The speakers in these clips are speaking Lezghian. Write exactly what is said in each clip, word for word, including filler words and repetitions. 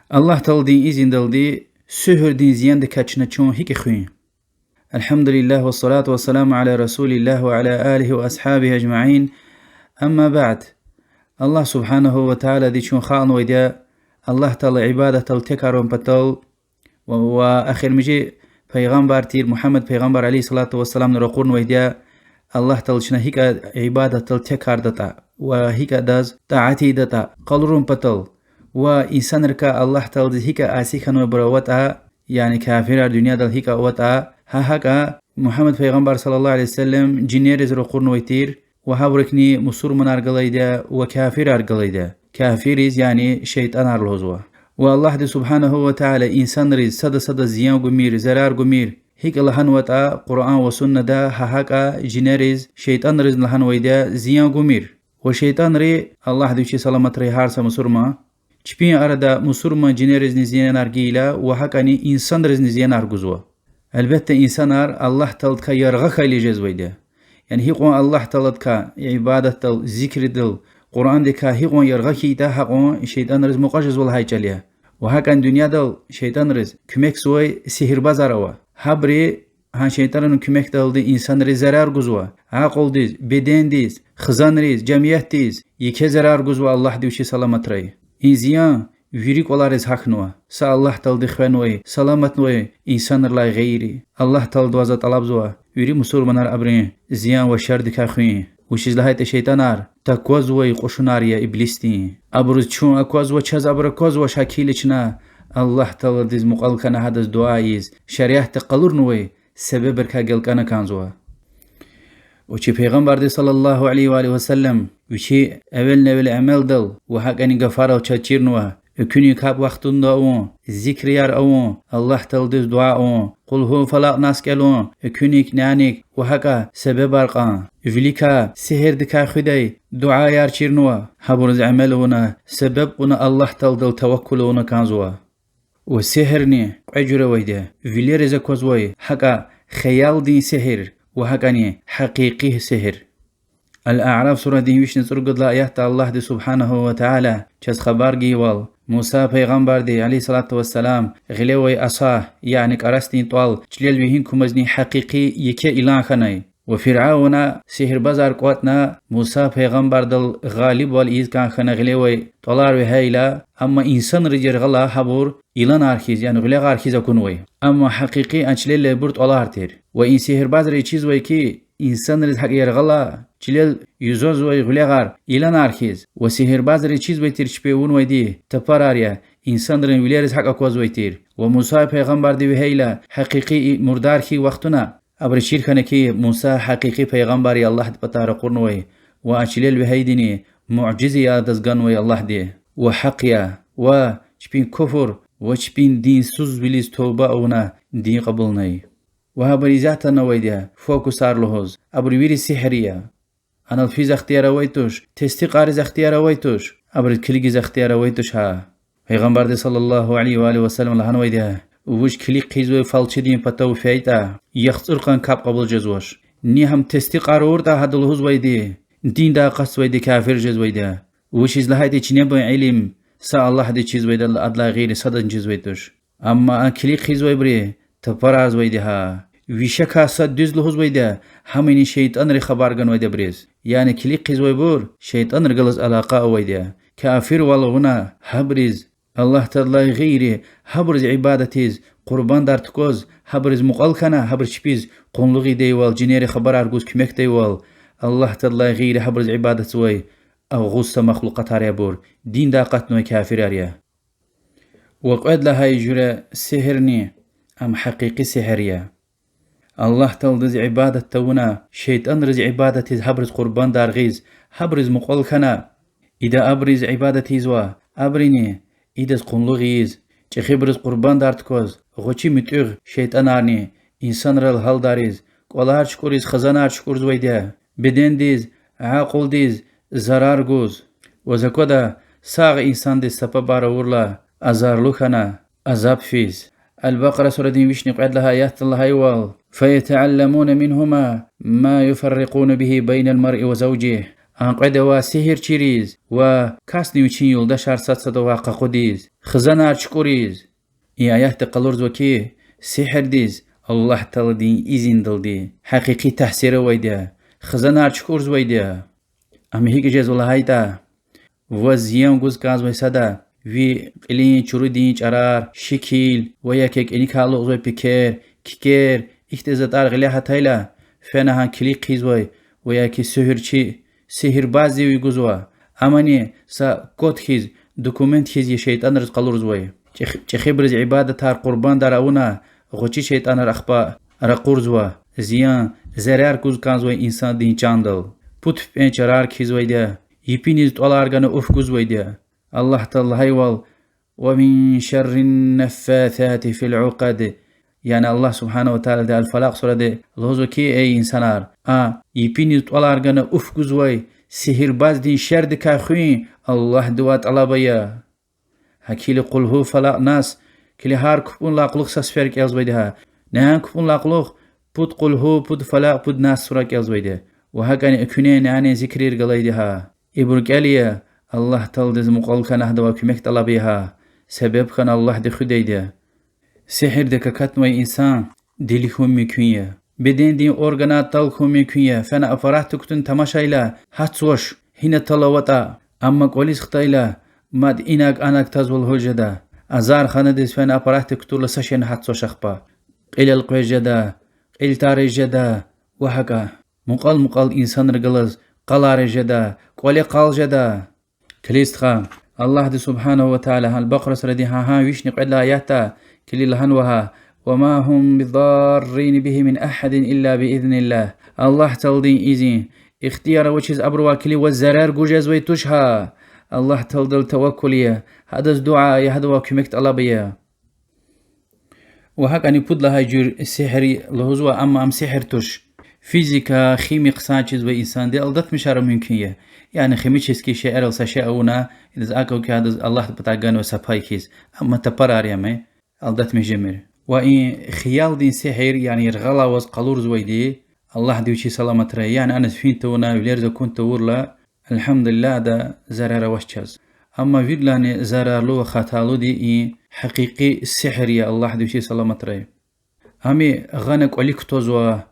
Аллагь Тааладин изиндалди суьгьуьрдин зияндикай чна чун гьикӀ хуьн? الحمد لله والصلاة والسلام على رسول الله وعلى آله وأصحابه أجمعين. أما بعد. Аллагь سبحانه وتعالىди чун халкьнавайди я Аллагь Таала ибадатдал текарун патал ва, ва эхиримжи пайгъамбар тир Мугьаммад пайгъамбар عليه الصلاة والسلامни ракъурнавайди я Аллагь Таала чна гьикӀ ибадатдал текардатӀа ва гьикӀ адаз тӀаат ийидатӀа къалурун патал ва инсанрикай Аллагь Тааладиз гьикӀ аси хьанвайбур аватӀа, яни кафирар дуьньядал гьикӀ аватӀа, гьа гьакӀа Мугьаммад пайгъамбар صلى الله عليه وسلم жинериз ракъурнавай тир ва гьабурукни мусурманар галайди я ва кафирар галайди я. Кафириз, яни шейтӀанар лугьузва. Ва Аллагьди سبحانه وتعالى инсанриз сада-садаз зиян гумир, зарар гумир гьикӀ лагьанватӀа Къуръан ва суннада, гьа гьакӀа жинериз, шейтӀанриз лагьанвайди я зиян гумир. Ва шейтӀанри, Аллагьди вичи саламатрай гьар са мусурман, чпин арада мусурман жинеризни зиянар гайила ва гьакӀани инсанризни зиянар гузва. Гьелбетда, инсанар Аллагь Тааладикай яргъа хьайила жезвайди я. Яни гьикьван Аллагь Тааладикай ибадатдал, зикридал, Къуръандикай гьикьван яргъа хьайитӀа, гьакьван шейтӀанриз мукьва жезва лагьай чӀал я. Ва гьакӀан дуьньядал шейтӀанриз куьмекзавай сигьирбазар ава. Гьабуру гьа шейтӀанрин куьмекдалди инсанриз зарар гузва, акьулдиз, бедендиз, хизанриз, жемиятдиз, еке зарар гузва, Аллагьди вичи саламатрай. И зиян вири кӀвалариз гьахьнава, са Аллагь Таалади хвенвай, саламатнавай инсанрилай гъейри. Аллагь Тааладивай за тӀалабзава, вири мусурманар абурун зиян ва шердикай хуьн. Вучиз лагьайтӀа шейтӀанар таквазвай кьушунар я иблисдин. Абуруз чун аквазва, чаз абур аквазвач, гьакӀ хьайила чна Аллагь Тааладиз мукьвал хьана, гьадаз дуьа ийиз, шариатди къалурнавай себебрикай гелкӀана кӀанзава. Ва чи Пайгъамбарди صلى الله عليه وآله وسلم вичи эвелни-эвел амалдал ва гьакӀани гафарал чаз чирнава: экуьнин капӀ вахтунда авун, зикрияр авун, Аллагь Тааладиз дуьа авун, Къулгьу, Фалакь, Нас кӀелун, экуьник, няник ва гьакӀа себебар кьун, виликай, сигьирдикай хуьдай дуьаяр чирнава, гьабуруз амал авуна, себеб кьуна Аллагь Тааладал таваккул авуна кӀанзава. Ва сигьирни кьве жуьре авайди я: вилериз аквазвай, гьакӀа хиялдин сигьир, ва гьакӀани гьакъикъи сигьир. Аль-Аъраф сурадин вишни цӀуругуд лагьай аятда Аллагьди سبحانه وتعالى чаз хабар гайивал, Муса пайгъамбарди عليه الصلاة والسلام гъиле авай аса, яни кӀарасдин тӀвал чилел вегьин кумазни гьакъикъи еке илан хьанай. Ва Фиръавна, сигьирбазар кӀватӀна, Муса пайгъамбардал гъалибвал ийиз кӀан хьана гъиле авай тӀвалар вегьейла, амма инсанриз яргъала гьабур иланар хьиз, яни гъуьлягъар хьиз акунвай. Амма гьакъикъи а чилел алайбур тӀвалар тир. Ва и сигьирбазри чизвай хьи, инсанриз гьакӀ яргъала, чилел юзазвай гъуьлягъар иланар хьиз, ва сигьирбазри чизвай тир чпи авунвайди тапарар я, инсанрин вилериз гьакӀ аквазвай тир. Ва Муса пайгъамбарди вегьейла, гьакъикъи и мурдар хьайи вахтуна, абуру чир хьана хьи, Муса гьакъикъи пайгъамбар я, Аллагьдин патай ракъурнавай, ва а чилел вегьейдини муъжиза я адаз ганвай Аллагьди, ва гьахъ я, ва чпин куфр ва чпин динсузвилиз туба авуна дин кьабулнай. Ва гьабур исятда авайди я фокусар лугьуз, абур вири сигьир я. Анал физ ихтияр авай туш, тестикьариз ихтияр авай туш, абуруз килигиз ихтияр авай туш гьа. Пайгъамбарди صلى الله عليه وآله وسلم лагьанвайди я: вуж килиг хъийизвай фалчидин патав фейитӀа, яхцӀур къан капӀ кьабул жезвач. Ни гьам тестикьар авуртӀа гьада лугьузвайди, диндай акъатзавайди кафир жезвайди я. Вучиз лагьайтӀа чинебун илим са Аллагьдиз чизвайдалай, адалай гъейри садазни чизвай туш. Амма а килиг хъийизвайбуру тапарарзавайди гьа. Вишекай сад дуьз лугьузвайди я, гьамни шейтӀанри хабар ганвайди я абуруз. Яни килиг хъийизвайбур шейтӀанрихъ галаз алакъа авайди я. Кафирвал авуна гьабуруз, Аллагь Тааладилай гъейри гьабуруз ибадатиз къурбандар тукӀваз, гьабуруз мукьвал хьана, гьабуруз чпиз къуллугъ ийидайвал, жинерик хабарар гуз куьмекдайвал, Аллагь Тааладилай гъейри гьабуруз ибадатзавай агъуз са махлукьатар я абур, диндай акъатнавай кафирар я. Ва кьвед лагьай жуьре сигьирни, ам гьакъикъи сигьир я. Аллагь Тааладиз ибадат тавуна, шейтӀанриз ибадатиз, гьабуруз къурбандар гъиз, гьабуруз мукьвал хьана, ида абуруз ибадат ийизва, абуруни идаз къуллугъ ийиз, чӀехибуруз къурбандар тукӀваз, гъвечӀи муьтӀуьгъ шейтӀанарни инсанрал гьалдариз, кӀвалар чукӀуриз, хизанар чукӀурзавайди я, бедендиз, акьулдиз зарар гуз. Ва за квада, сагъ инсандиз са паб авурла, азарлу хьана, азаб физ. Аль-Бакъара сурадин вишни кьвед лагьай аятда лагьайвал: فيتعلمون منهما ما يفرقون به بين المرء وزوجه. Ан кьвед ава сигьирчийриз ва касни вичин юлдашар сад-садавай къакъудиз, хизанар чукӀуриз. И аятда къалурзава хьи, сигьирдиз Аллагь Тааладин изиндалди гьакъикъи таъсир авайди я, хизанар чукӀурзавайди я. Ам гьикӀ жезва лагьайтӀа, ваз зиян гуз кӀанзавай сада, ви кьилин чурудин чӀарар, шикил ва яки кӀаникай алукьзавай пекер, кикер, ихьтин затӀар гъиле гьатайла, фена гьа килиг хъийизвай ва яки суьгьуьрчи сигьирбазди ви гузва, амани са код хьиз, документ хьиз я шейтӀанриз къалурзавай. ЧӀех-, чӀехибуруз ибадатар, къурбандар авуна, гъвечӀи шейтӀанар ахпа ракъурзава, зиян, зарар гуз кӀанзавай инсандин чандал. Пуд пипӀен чарар кхьизвайди я, епиниз тӀвалар гана уф гузвайди я. Аллагь Таалади лагьайвал: ومن شر النفاثات في العقد. Яни Аллагь سبحانه وتعالىди Аль-Фалакь суради лугьузва хьи, эй инсанар, а епиниз тӀвалар гана уф гузвай сигьирбаздин шердикай хуьн Аллагьдивай тӀалаб ая. Гьа килиг Къулгьу, Фалакь, Нас, килиг гьар купӀунилай кьулухъ са сефер кӀелзавайди гьа. Нянь купӀунилай кьулухъ пуд Къулгьу, пуд Фалакь, пуд Нас сура кӀелзавайди. Ва гьакӀани экуьнин нянин зикрир галайди гьа. Ибур кӀел ая, Аллагь Тааладиз мукьвал хьана гьадавай куьмек тӀалаб ая гьа, себеб хьана Аллагьди хуьдайди я. Сигьирдик акатнавай инсан дили хьун мумкин я. Бедендин органар тӀал хьун мумкин я. Фена аппаратдик кутуна тамашайла, гьатзавач, гьина тӀал аватӀа, амма кӀвализ хтайла, мад инаг-анаг тазва лугьуз жеда. Азар ханадиз фена аппаратдик кутурла са шейни гьатзавач ахпа. Кьил элкъвез жеда, кьил тариз жеда ва гьакӀа. Мукьвал-мукьвал инсанрихъ галаз къалариз жеда, кӀвале къал жеда. Килиг, стха, Аллагьди سبحانه وتعالى Аль-Бакъара сурадин гьа-гьа вишни кьвед лагьай аятда килиг лагьанва гьа: وما هم بضارين به من أحد إلا بإذن الله. Аллагь Тааладин изин, ихтияр авачиз абурувай килиг ваз зарар гуз жезвай туш гьа. Аллагь Тааладал таваккул ая, гьадаз дуьа ая, гьадавай куьмек тӀалаб ая. Ва гьакӀани пуд лагьай жуьре сигьир лугьузва, амма ам сигьир туш. Физика, химия хъсан чизвай инсанди алдатмишара мумкин я. Яни химический шейэрал са шей авуна, идаз акӀ авуна хьи, адаз Аллагьдин патай ганвай са пай хьиз. Амма тапарар я ам, алдатмиш жемир. Ва и хиялдин сигьир, яни яргъалай ваз къалурзавайди, Аллагьди вичи саламатрай, яни аниз фин тавуна, вилериз акун тавурла, الحمد لله, ада зарар авач чаз. Амма виридалайни зарарлу ва хаталуди и гьакъикъи сигьир я, Аллагьди вичи саламатрай. Ам гъана кӀвалихъ твазва,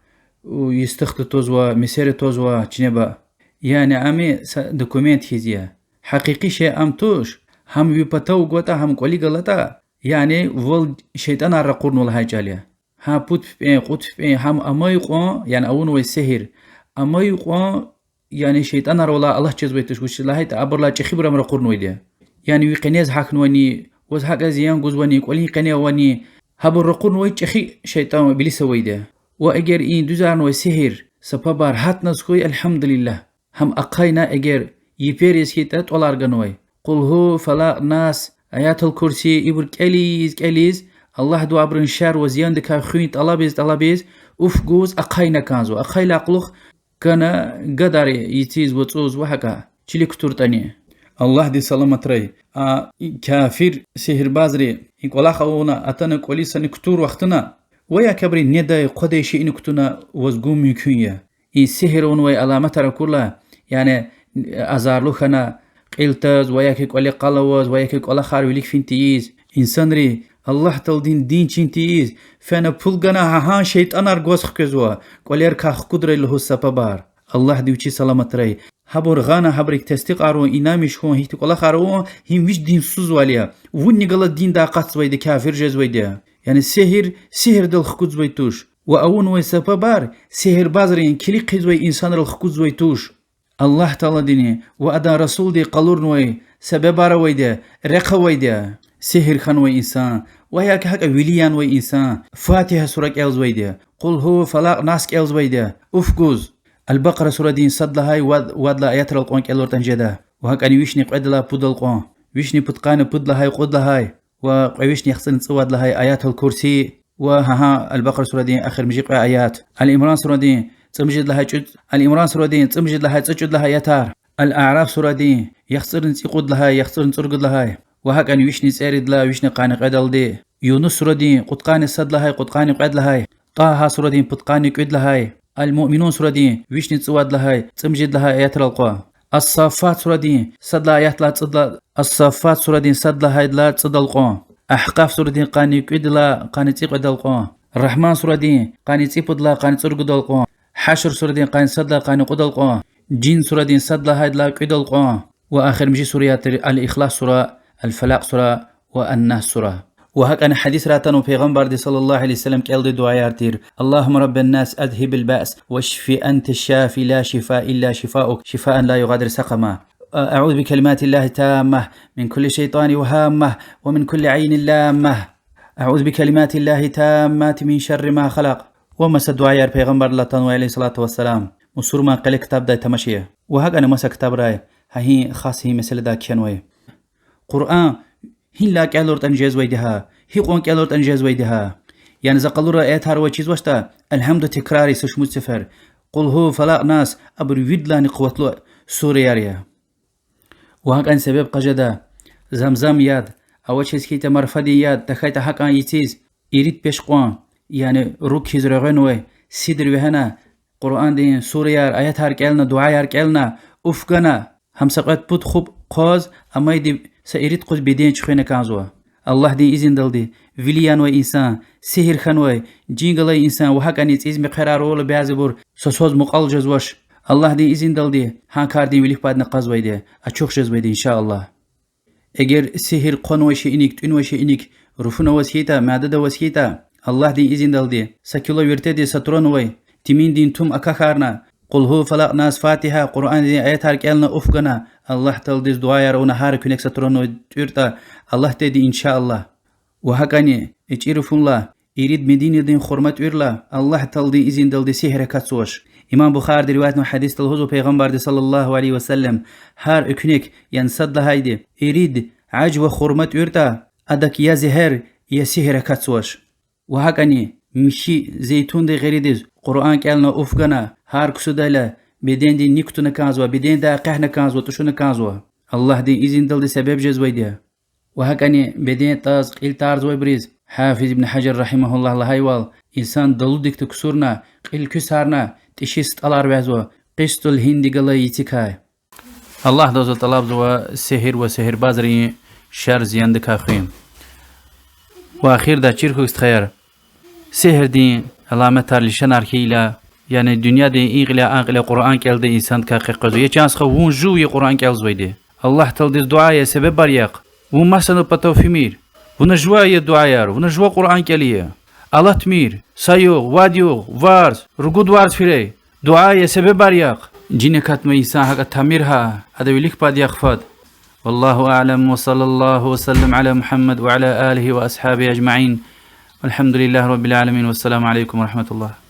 йистахда твазва, месера твазва, чинеба. Яни ам са документ хьиз я. Гьакъикъи шей ам туш, гьам ви патав гватӀа, гьам кӀвале галатӀа, яни вал шейтӀанар ракъурнава лагьай чӀал я. Гьа пуд пипӀен, кьуд пипӀен, гьам амай кьван, яни авунвай сигьир, амай кьван, яни шейтӀанар валай алат жезвай туш, вучиз лагьайтӀа абурулай чӀехибур ам ракъурнавайди я. Яни ви къенез гьахьнавани, ваз гьакӀа зиян гузвани, кӀвалин къене авани, гьабур ракъурнавай чӀехи шейтӀан, иблис авайди я. Ва эгер и дуьзарнавай сигьир са пабар гьатназ хьуй, الحمد لله. Гьам ахъайна, эгер йипер яз хьайитӀа тӀвалар ганвай, Къулгьу, Фалакь, Нас, Аятул-Курси, ибур кӀелиз-кӀелиз, Аллагьдивай абурун шер ва зияндикай хуьн тӀалабиз-тӀалабиз, уф гуз ахъайна кӀанзава. Ахъайдалай кьулухъ кана гадари йициз, вацӀуз ва гьакӀа, чилик кутуртӀани. Аллагьди саламатрай, а кафир сигьирбазри и кӀвалах авуна атана кӀвализ садни кутур вахтунда, ва я абурун недай, хъвадай шейни кутуна ваз гун мумкин я. И сигьир авунвай аламатар акурла, яни азарлу хьана, кьил таз, ва яки кӀвале къал аваз, ва яки кӀвалахар вилик фин тийиз, инсанри Аллагь Тааладин дин чин тийиз, фена пул гана гьа-гьа шейтӀанар гваз хквезва, кӀвалерикай хкудрай лугьуз са пабар. Аллагьди вичи саламатрай. Гьабур гъана, гьабурик тестикьарун, инанмиш хьун, гьихьтин кӀвалахар авун, гьам вич динсузвал я. Вунни галаз диндай акъатзавайди, кафир жезвайди я. Яни сигьир сигьирдал хкудзавай туш. Ва авунвай са пабар сигьирбазрин, килиг хъийизвай инсанрал хкудзавай туш. Аллагь Тааладини ва адан расулди къалурнавай себебар авайди я, рехъ авайди я сигьир хьанвай инсан, ва яки гьакӀа вили янвай инсан Фатигьа сура кӀелзавайди я, Къулгьу, Фалакь, Нас кӀелзавайди я, уф гуз. Аль-Бакъара сурадин сад лагьай вад, вад лагьай аятрал кьван кӀелуртӀани жеда. Ва гьакӀани вишни кьвед лагьай пудал кьван, вишни пудкъанни пуд лагьай, кьуд лагьай, ва кьве вишни яхцӀурни цӀувад лагьай Аятул-Курси, ва гьа-гьа Аль-Бакъара сурадин эхиримжи кьве аят, Аль-Имран сурадин цӀемуьжуьд лагьай цӀу-, Аль-Имран сурадин цӀемуьжуьд лагьай цӀекӀуьд лагьай аятар, Аль-Аъраф сурадин яхцӀурни цӀикьуд лагьай, яхцӀурни цӀуругуд лагьай, ва гьакӀани вишни цӀерид лагьай, вишни къанни кьведалди, Юнус сурадин кьудкъанни сад лагьай, кьудкъанни кьвед лагьай, ТӀагьа сурадин пудкъанни кӀуьд лагьай, Аль-Муъминун сурадин вишни цӀувад лагьай, цӀемуьжуьд лагьай аятрал кьван. Ас-Саффат сурадин сад лагьай аятдилай цӀуд ла-, Ас-Саффат сурадин сад лагьайдалай цӀудалай кьван, Агькъаф сурадин къанни кӀуьдалай къанни цӀикьведалай кьван, Рагьман сурадин къанни цӀипудралай къанни цӀуругудалай кьван, Гьашр сурадин къанни садалай къанни кьудалай кьван, Жин сурадин сад лагьайдалай кӀуьдалай кьван ва эхиримжи сураяр тир Ал-Ихлас сура, Ал-Фалакь сура ва Ан-Нас сура. Ва гьакӀани гьадисра атанва Пайгъамбарди صلى الله عليه وسلم кӀелдай дуьаяр тир: اللهم رب الناس أذهب البأس واشف أنت الشافي لا شفاء إلا شفاؤك شفاء لا يغادر سقما. أعوذ بكلمات الله التامة من كل شيطان وهامة ومن كل عين لامة. أعوذ بكلمات الله التامات من شر ما خلق. Ва маса дуьаяр Пайгъамбардилай атанвай, عليه الصلاة والسلام. Мусурман къеле ктабдай тамашая. Ва гьакӀани маса ктабрай гьа гьи хас гьи месэладай кхьенвай. Къуръан гьинлай кӀелуртӀани жезвайди гьа, гьикьван кӀелуртӀани жезвайди гьа. Яни за къалура аятар авай чизвачтӀа, Алгьамду текрар ийиз са шумуд сефер, Къулгьу, Фалакь, Нас, абур виридалайни къуватлу сураяр я. Ва гьакӀан себеб къажеда, Замзам яд, авачиз хьайитӀа марфадин яд, тахьайтӀа гьакӀан йисуз, ирид пеш кьван, яни руг хьиз регъвенвай, сидр вегьена, Къуръандин сураяр, аятар кӀелна, дуьаяр кӀелна, уф гана, гьам са кьвед-пуд хупӀ хъваз, амайди са ирид къуз беден чуьхвена кӀанзава. Аллагьдин изиндалди, вили янавай инсан, сигьир хьанвай, жин галай инсан ва гьакӀани цӀийиз мехъерар авурла бязибур, са-саз мукьвал жезвач. Аллагьдин изиндалди гьа кардин вилик падна кьазвайди, ачух жезвайди, إن شاء الله. Эгер сигьир хъванвай шейиник, тӀуьнвай шейиник руфуна аваз хьайитӀа, мядеда аваз хьайитӀа, Аллагьдин изиндалди са кило виртедиз са туранвай тиминдин тум акахьарна, Къулгьу, Фалакь, Нас, Фатигьа, Къуръандин аятар кӀелна, уф гана, Аллагь Тааладиз дуьаяр авуна гьар экуьнек са туранвай тӀуьртӀа, Аллагь теди, إن شاء الله. Ва гьакӀани, и чӀир руфунлай, ирид Мединадин хурма тӀуьрла, Аллагь Тааладин изиндалди сигьир акатзавач. Имам Бухариди риваятнавай гьадисда лугьузва Пайгъамбарди صلى الله عليه وسلم: гьар экуьнек, яни сад лагьайди, ирид, гӀаж ва хурма тӀуьртӀа, адак я зегьер, я сигьир акатзавач. Ва гьакӀани михьи зейтундин гъеридиз Къуръан кӀелна, уф гана, гьар ксудайла бедендин ник кутуна кӀанзава, бедендай экъягьна кӀанзава, тӀушуна кӀанзава. Аллагьдин изиндалди себеб жезвайди я. Ва гьакӀани беден тӀаз кьил тарзавайбуруз, Гьафиз ибн Гьажар رحمه الله лагьайвал, инсан далудикди ксурна, кьил куьсарна, тӀиши стӀалар вегьезва, къистул гьинди галай яцикай. Аллагьдивай тӀалабзава сигьир ва сигьирбазрин шар-зияндикай хуьн. Ва эхирдай чир хьухь, стхаяр, сигьирдин аламатар, лишанар хьайила, яни дуьньядин и кьиляй а кьиле Къуръан кӀелдай инсандикай къекъвезва. Я чан стха, вун жув я Къуръан кӀелзавайди. Аллагь Тааладиз дуьа ая, себебар яхъ. Вун масанал патав фимир. Вуна жува ая дуьаяр, вуна жува Къуръан кӀелиз. Алатмир, са югъ, вад югъ, варз, ругуд варз фирай. Дуьа ая, себебар яхъ. Жин акатнавай инсан гьакӀа тамир гьа, адан вилик пад яхъ фад. والله أعلم، وصلى الله وسلم على محمد وعلى آله وأصحابه أجمعين. والحمد لله رب العالمين. والسلام عليكم ورحمة الله.